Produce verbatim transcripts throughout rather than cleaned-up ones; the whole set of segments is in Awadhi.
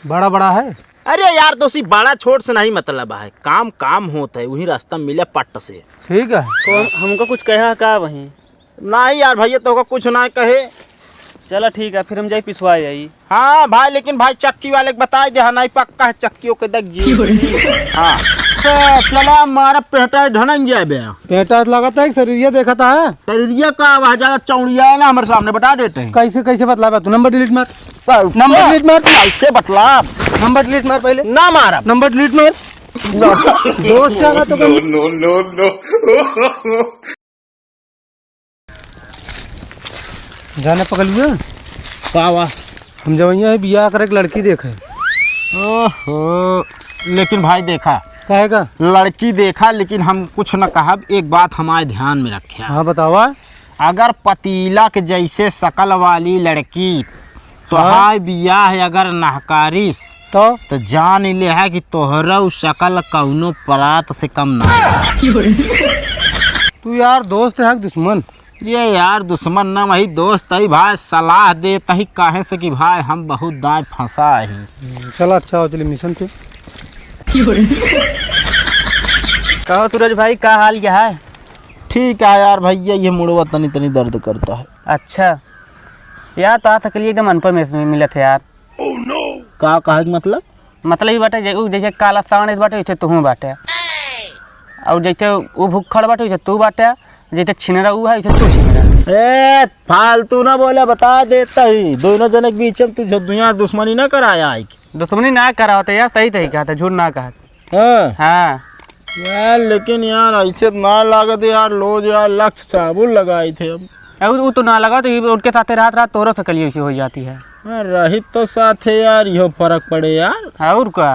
बड़ा बड़ा है? अरे यार, तो उसी बड़ा छोट से नहीं मतलब है, काम काम होत है, वही रास्ता मिले पट्ट से। ठीक है। तो हम, हमको कुछ कहा का वहीं? नहीं यार भैया, तो कुछ ना कहे। चला ठीक है, फिर हम जाई पिसवा आई। हाँ भाई, लेकिन भाई चक्की वाले के बताई दे, हाँ, नहीं पक्का है चक्की ओके देख जी। हाँ। तो चला मारा पेटा ढनन जाबे। पेटा लागत है, शरीरिया देखत है। शरीरिया का वह ज्यादा चौड़िया है ना, हमारे सामने बता देते हैं। कैसे, कैसे बतलाबे तू? नंबर डिलीट मार। नंबर डिलीट मार। कैसे बतलाब? नंबर डिलीट मार पहले। ना मारा। नंबर डिलीट मार। दोस्त का तो कम। No, no, no, no। जाने पकड़ लिया। का हुआ? हम जब यहाँ बियाह करे एक लड़की देखे। ओहो, लेकिन भाई देखा। काहे का? लड़की देखा, लेकिन हम कुछ न कहब, एक बात हमारे ध्यान में रखे। हाँ, बतावा। अगर पतीला के जैसे शकल वाली लड़की हाँ। तोहार बियाह अगर नहकारिस, तो? तो जान ले है कि तोहरा उ शकल कौनो परात से कम ना है। तू यार दोस्त है कि दुश्मन? ये यार दुश्मन ना, वही दोस्त है भाई, सलाह देत ही, काहे से कि भाई हम बहुत दाएं फंसा ही। हम्म, चला अच्छा हो, चलिए मिशन पे। कहो सूरज भाई, का हाल क्या है? ठीक है यार भैया, ये मुड़वा तनी तनी दर्द करता है। अच्छा यार, तो आज तकलीफ एकदम अनपढ़ में मिलत है यार। का कहे के मतलब? मतलब ई बाटे जे उ जैसे काला सांड बाटे, वैसे तुहूँ बाटे। और जैसे उ भुक्खड़ बाटे, वैसे तू बाटे। जैसे छिनरा उ है, वैसे तू छिनरा। ए, फालतू ना बोले, बता देता ही। दोनों जने के बीच में तू जो दुनिया दुश्मनी ना कराया है कि? दुश्मनी ना करावत है यार, सही सही कहत है, झूठ ना कहत। हाँ। हाँ। यार, लेकिन यार, ऐसे ना लागत यार, लोग यार, लक्ष्य साबुन लगाई थे हम। अब उ तो ना लगा, तो ये उनके साथे रात रात तोरो से कलियो से हो जाती है। हाँ, रही तो साथे यार, इहो फर्क पड़े यार। और का?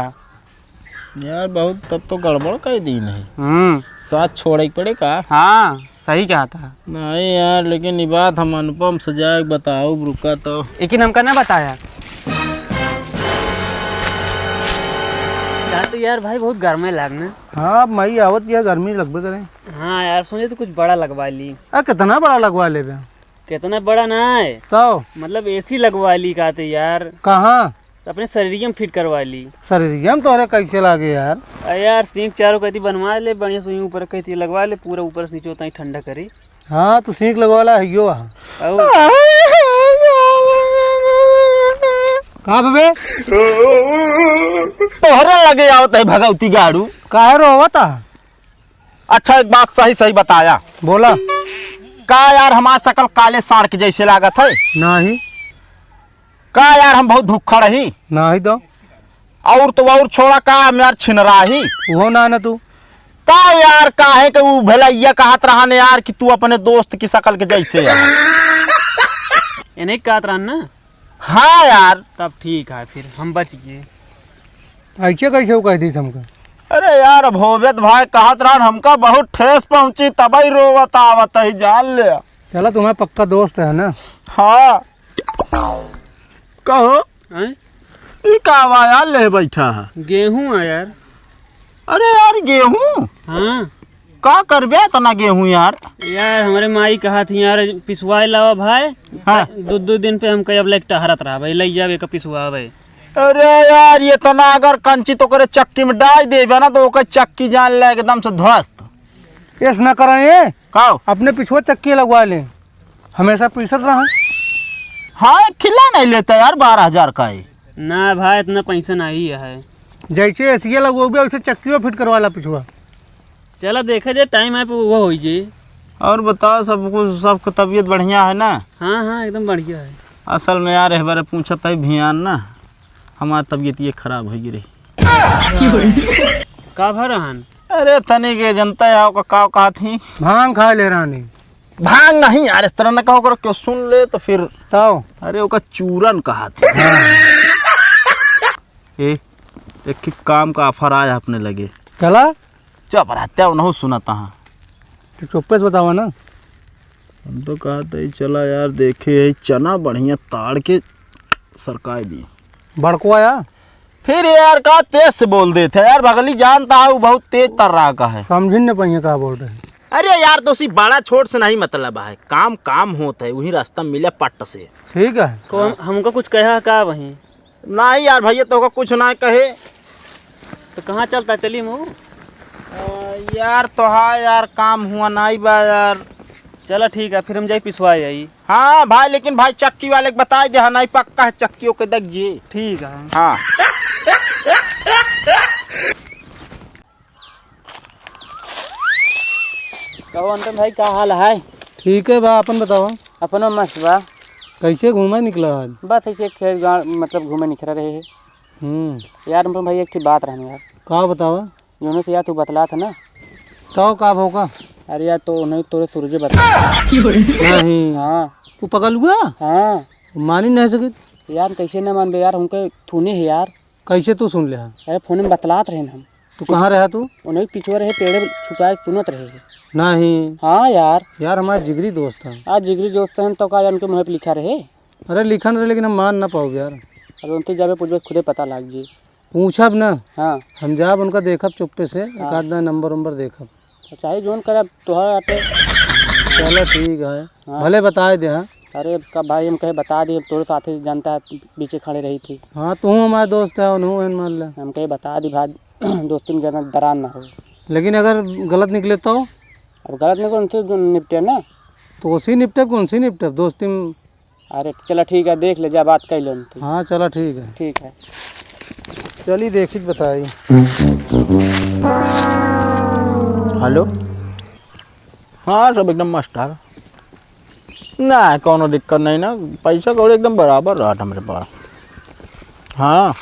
यार, बहुत तब तो गड़बड़ कर दी नहीं। हम्म। साथ छोड़े के पड़े का? हाँ, सही कहा था। नहीं यार, लेकिन ये बात हम अनुपम से जाए बताओ, रुका तो। लेकिन हमका ना बताया। का तो यार भाई, बहुत गर्मे लाग ना। हाँ, मई आवत या गर्मी लगबे करे। हाँ यार, सोचे तो कुछ बड़ा लगवा ली। आ, कितना बड़ा लगवा लेबे? कितना बड़ा ना है। तो? मतलब एसी लगवा ली का तो यार। कहाँ? अपने शरीरिया में फिट करवा ली। शरीरिया में तोहरे कैसे लागे यार? आ यार, सींक चारों कहती बनवा ले, बढ़िया से ऊपर कहती लगवा ले, पूरा ऊपर से नीचे उतना ही ठंडा करी। हाँ, तू सींक लगवाला है यो। और का बे? तोहरे लगे आवत है भगवती गाड़ू। काहे रोवत है? अच्छा, एक बात सही सही बताया। बोला। का यार, हमार शकल काले सांड के जैसे लागत है? नहीं। का यार, हम बहुत भुक्खड़ ही? नहीं तो। और तो और छोड़ा, का हम यार छिनरा ही? वो ना, ना तू। का यार, काहे के उ भलैया कहत रहन यार कि तू अपने दोस्त की शकल के जैसे है? इन्हें कहत रहन ना? हाँ यार। तब ठीक है, फिर हम बच गए। ऐसे कैसे वो कह दी हमका? अरे यार, अब होबे त भाई कहत रहन, हमका बहुत ठेस पहुँची, तबई रोवत आवत ही, जान ले। चला, तुम्हारा पक्का दोस्त है ना? हाँ। कहो। हैं? ई का बा यार, ले बैठा है? गेहूं है यार। अरे यार, गेहूं? हाँ। का करबे इतना गेहूं यार? यार, हमरे माई कहत ही यार, पिसवाए लावा भाई। हाँ। दो, दो दिन पे हम कहे अब लेके टहरत रहा भाई, ले जावे का पिसवावे। अरे यार, इतना अगर कंची तो करे चक्की में डाल देबे ना, तो ओकर चक्की जान ले एकदम से ध्वस्त। ऐस ना करें ये। का? अपने पिछुआ चक्की लगवा ले, हमेशा पीसत रहा। हाँ, खिला नहीं लेता यार, बारह हजार का है। ना भाई, इतना पैसा नहीं है। जैसे एसिया लगवाबे, वैसे चक्कियों फिट करवा ला पिछुआ। चला देखे जे, टाइम आए पे वो होई जे। और बताओ, सब कुछ, सबके तबीयत बढ़िया है ना? हाँ, हाँ, एकदम बढ़िया है। असल में यार, एक बार पूछत है भियान ना, हमार तबीयत ये खराब हो गई रही। का भा रहन? अरे, तनी के जनता है, ओका का कहा थी? भांग खा ले रहनी। भांग नहीं यार, इस तरह न कहो करो, क्यों सुन ले तो फिर। ताओ। अरे, ओका चूरन कहा थी। हाँ। ए, एक ठे काम का ऑफर आया अपने लगे। चला। चुप रहते हो, नहीं सुनाता हाँ। तो चुप्पे से बतावा ना। हम तो कहा था, चला यार, देखे है चना बढ़िया ताड़ के सरकाई दी। बड़कुआ या? फिर यार, का तेज से बोल देते हैं यार, बगली जानता है, वो बहुत तेज तर्राक है। समझिन न पाइए का बोल रहे हैं। अरे यार, तो उसी बड़ा छोट से नहीं मतलब है, काम काम होत है, वही रास्ता मिले पट्ट से। ठीक है। तो हम, हमको कुछ कहा का वहीं? नाहीं यार भइया, तोहका कुछ नाहीं कहे। तो कहाँ चलता, चली मऊ? अ, यार, तोहार यार काम हुआ नाहीं बा यार। चला ठीक है, फिर हम जाई पिसवाए आई। हाँ भाई, लेकिन भाई चक्की वाले के बताइ देहा, नाहीं पक्का है चक्की ओके देख जी। ठीक है। हाँ। कहो अंतन भाई, का हाल है? ठीक है बा, अपन बतावा। अपनो मस्त बा। कैसे घूमे निकला आज? बस ऐसे खेत गाँव, मतलब, घूमे निकला रहे हैं। हम्म। यार, मतलब भाई, एक ठे बात रहन यार। का बतावा? जौने से यार तू बतलात है ना। का, का भौका? अरे यार, तो नहीं, तोरे सूरजे बता। नहीं। हाँ। तू पगल हुआ? हाँ। मानी नहीं सके। यार, कैसे ना मानबे यार, हमके थूने है यार। कैसे तू सुन ले? अरे, फोन में बतलात रहे हम। तू कहाँ रहा तू? उन्हें पिछुआ रहे, पेड़े छुपाए सुनत रहे। नहीं। हाँ यार। यार, हमारे जिगरी दोस्त हैं। आज जिगरी दोस्त हैं, तो का उनके मुँह पे लिखा रहे? अरे, लिखन रहे, लेकिन हम मान ना पाओ यार। अब उनके जाबे पूछबे, खुदे पता लाग जी। पूछब ना। हाँ। हम जाब उनका देखब चुप्पे से, एक हाँ। आध नंबर उम्बर देखब। तो चाहे जोन करब, तोहर आटे। चलो ठीक है। हाँ। भले बताए दे, हाँ। अरे, का भाई, हम कहे बता दी, अब तोरे साथे जानता है, पीछे खड़े रही थी। हाँ, तू हमारे दोस्त है, उन्हों है, मान ले। हम कहे बता दी भाई, दोस्ती में ज़्यादा दरार ना हो। लेकिन अगर गलत निकले तो? अब गलत निकले, उनसे जो निपटे ना। तो उसी निपटे, कौन सी निपटे दोस्ती में? अरे, चला ठीक है, देख ले, जा बात कर ले उनसे। हाँ, चला ठीक है। ठीक है। चली देखी बताई। हेलो। हाँ, सब एकदम मस्त है। ना, कौनो दिक्कत नहीं ना, पैसा कौड़ी एकदम बराबर रहत हमरे पास। हाँ,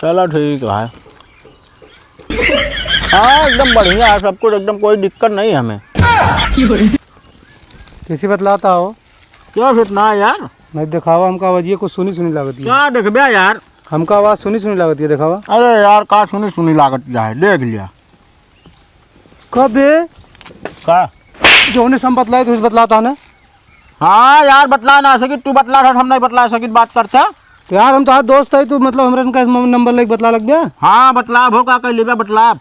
चला ठीक है। हाँ, एकदम बढ़िया है सब कुछ, एकदम कोई दिक्कत नहीं है हमें। कैसे बतलाता हो? क्या सुनना है यार? नहीं देखावा, हमका आवाजिए कुछ सुनी सुनी लागत है। क्या देखबे यार? हमका आवाज सुनी सुनी लागत है, देखावा। अरे यार, का सुनी सुनी लागत है, देख लिया। कबे? का? जौने से हम बतलाए, तुझे बतलाता है ना? हाँ यार, बतला ना सकित, तू बतला रहा, हम नहीं बतला सकित, बात करता। तो यार, हम तो आज दोस्त है, तू मतलब हमरे इनका नंबर लेके बतला लग गया। हाँ, बतला भो, का कर लेबे, बतला।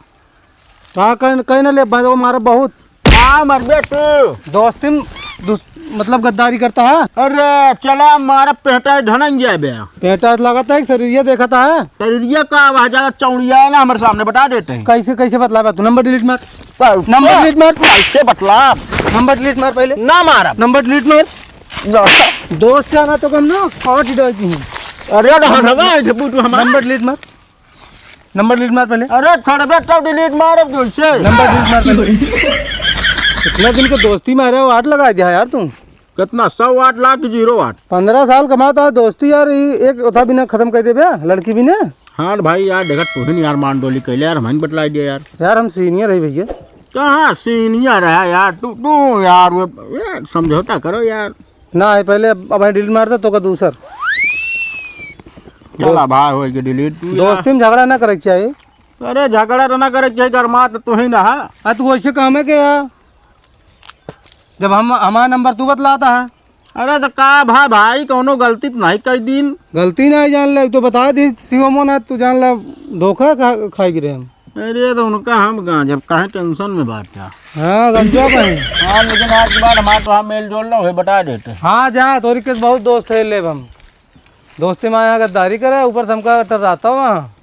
का कह, कह ना ले, वो मारा बहुत। का मरबे तू? दोस्ती में दुस-, मतलब गद्दारी करता है। अरे, चला मारा पेटा धनंजय बे। पेटा लगाता है, शरीरिया देखाता है। शरीरिया का वह ज्यादा चौड़िया है ना, हमारे सामने बता देते हैं। कैसे, कैसे बतलाबा तू? नंबर डिलीट मार। का-, नंबर का-, डिलीट मार। कैसे बतला? नंबर डिलीट मार पहले। ना मारा। नंबर डिलीट मार। ना। दोस्त है ना तो कम ना, काट ही डालती हूँ। अरे, ना, ना, ना, ये बूट हमारा। नंबर डिलीट मार। नंबर डिलीट मार पहले। अरे, छोड़बे तब डिलीट मारब कैसे? नंबर डिलीट मार पहले। इतना दिन के दोस्ती में आ रहे हो, आठ लगा दिया यार तू। कितना? सौ आठ लाख की जीरो आठ। पन्द्रह साल कमाता है दोस्ती यार, ये एक उठा बिना खत्म कर देबे, लड़की बिना। हाँ भाई यार, देखा तू ही यार मान डोली कैले यार, हम बतला दिया यार। यार हम सीनियर है भैया। कहाँ सीनियर है यार तू, तू यार वो, ये समझौता करो यार। ना है पहले, अब, अब डिलीट मार दे तो का दूसर। चला भाई, हो गया डिलीट तू यार। दोस्ती में झगड़ा ना करे के चाहिए। अरे झगड़ा तो ना करे के चाहिए, गरमा तो तू ही ना है। आ तू ऐसे काम है कि यार? जब हम, हमारा नंबर तू बतलाता है। अरे तो का भा भाई, कौनो गलती तो नहीं कर दीन? गलती नहीं जान ले, तो बता दी शिवमो ना, तू जान ले धोखा खा, खाई गिरे हम। अरे तो उनका हम गांजा काहे टेंशन में बात है? हाँ, गंजवा कहीं। हाँ, लेकिन आज के बाद हमारे तो हाँ मेल जोल ना होए, बता देते। हाँ, जा, तोरी के बहुत दोस्त है, लेब हम। दोस्ती में यहाँ गद्दारी करे, ऊपर से हमका टर्राता वहाँ।